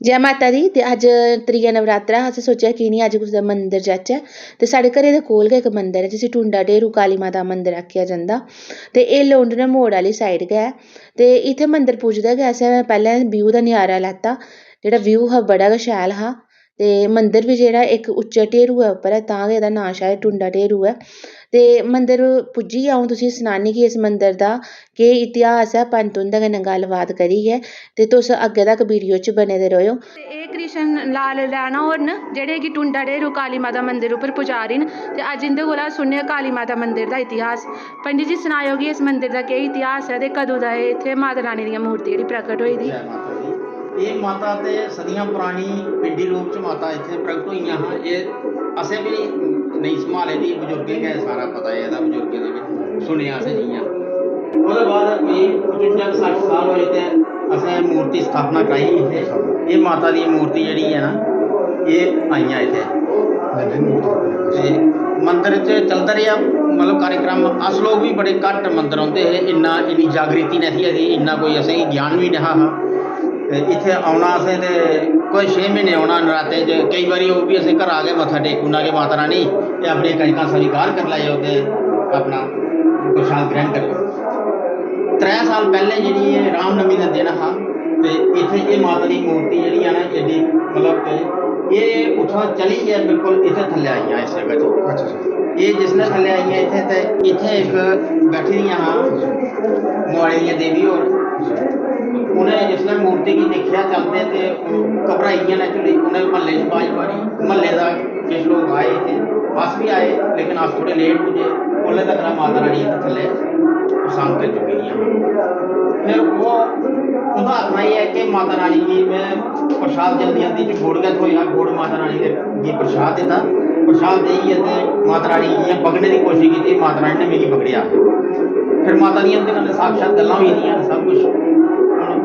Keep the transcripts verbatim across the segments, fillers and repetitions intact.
जै माता दी। ते अज्ज त्रीया नवरात्रा हा, असें सोचेआ की निं अज्ज कुसै दा मंदर जाचै। ते साढ़े घरै दे कोल गै इक मंदर ऐ, जिसी टुंडा ढेरू काली माता मंदर आखेआ जंदा। ते एह् लौंडने मोड़ आह्ली side गै ऐ। ते इत्थै मंदर पुजदे गै असें पैह्लें view दा नजारा लैता, जेह्ड़ा view हा बड़ा गै शैल हा। ते मंदर बी जेह्ड़ा इक उच्चे ढेरुऐ उप्पर ऐ, तां गै एह्दा नांऽ शायद टुंडा ढेरू ऐ। ते मंदर पुज्जियै अ'ऊं तुसेंगी सनान्नी कि इस मंदर दा केह् इतिहास ऐ, पंत हुंदे कन्नै गल्लबात करियै। ते तुस अग्गें तक video च बने दे र'वेओ। ते एह् कृष्ण लाल रैणा होर न, जेह्ड़े कि टुंडा ढेरू काली माता मंदर उप्पर पुजारी न। ते अज्ज इं'दे कोला सुनने आं काली माता मंदर दा इतिहास। पंडित जी, सनाएओ कि इस मंदर दा केह् इतिहास ऐ ते कदूं दा एह् इत्थै माता रानी दियां मूर्ति जेह्ड़ी प्रकट होई दी? जै माता दी। एह् माता ते सदियां परानी पिंडी रूप च माता इत्थै प्रकट होइयां हां। एह् असें बी नेईं संभाले दी, बजुर्गें गै सारा पता ऐ एह्दा, बजुर्गें दे बी सुनेआ असें जि'यां। ओह्दे बाद कोई पचुंजा सट्ठ साल होए ते असें मूर्ति स्थापना कराई ही इत्थै। एह् माता दी मूर्ति जेह्ड़ी ऐ ना, एह् आइयां इत्थै। ते मंदर च चलदा रेहा, मतलब, कार्यक्रम। अस लोक बी बड़े घट्ट मंदर औंदे हे, इन्ना, इन्नी जागृति नेईं थी, इन्ना कोई असेंगी ज्ञान बी नेहा हा। ते इत्थै औना असें ते कोई छे म्हीने औना नरातें च। केई बारी ओह् बी असें घरा गै मत्था टेकी ओड़ना कि माता रानी, एह् अपनियां कंजकां स्वीकार करी लैओ ते अपना प्रसाद ग्रहण करो। त्रै साल पैह्लें जेह्ड़ी एह् रामनवमी दा दिन हा, ते इत्थै एह् माता दी मूर्ति जेह्ड़ी ऐ ना, एड्डी, मतलब कि एह् उत्थुआं चलियै बिल्कुल इत्थै थल्लै आइयां इस जगह च। अच्छा, अच्छा। एह् जिसलै थल्लै आइयां इत्थै, ते इत्थै इक बैठी दियां हां मोआड़े दियां देवी होर। उ'नें जिसलै मूर्ति गी दिक्खेआ चलदे, ते ओह् घबराई गेइयां naturally। उ'नें म्हल्ले च बाज मारी, म्हल्ले दा किश लोक आए इत्थै, अस बी आए, लेकिन अस थोह्ड़े late पुज्जे। उसलै तक्कर माता रानी इत्थै थल्लै प्रस्थान करी चुकी दियां हियां। फिर ओह्, उं'दा आखना एह् ऐ कि माता रानी गी में प्रसाद जल्दी जल्दी च गुड़ गै थ्होएआ, गुड़ माता रानी दे गी प्रसाद दित्ता। प्रसाद देइयै ते माता रानी गी इ'यां पकड़ने दी कोशश कीती, माता रानी ने मिगी पकड़ेआ। फिर माता दियां उं'दे कन्नै साक्षात गल्लां होई दियां न, सब कुछ। हून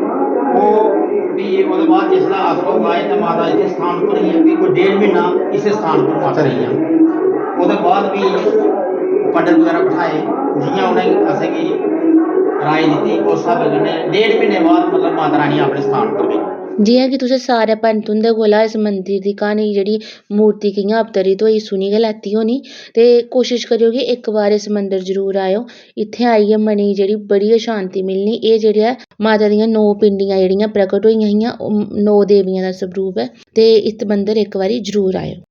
ओह्, फ्ही ओह्दे बाद जिसलै अस लोक आए ते माता इत्थै स्थान उप्पर हियां, फ्ही कोई डेढ़ म्हीना इस्सै स्थान उप्पर माता रेहियां। ओह्दे बाद फ्ही पंडत बगैरा बठाए, जि'यां उ'नें असेंगी राय दित्ती, उस स्हाबै कन्नै डेढ़ म्हीने बाद, मतलब, माता रानी अपने स्थान उप्पर गेई। जि'यां कि तुसें सारे पंत हुंदे कोला इस मंदिर दी क्हानी, जेह्ड़ी मूर्ति कि'यां अवतरित होई, सुनी गै लैती होनी, ते कोशश करेओ कि इक बार इस मंदर जरूर आएओ। इत्थै आइयै मनै गी जेह्ड़ी बड़ी गै शांति मिलनी। एह् जेह्ड़ा ऐ, माता दियां नौ पिंडियां जेह्ड़ियां प्रकट होइयां हियां, ओह् नौ देवियां दा स्वरूप ऐ। ते इस मंदर इक बारी जरूर आएओ।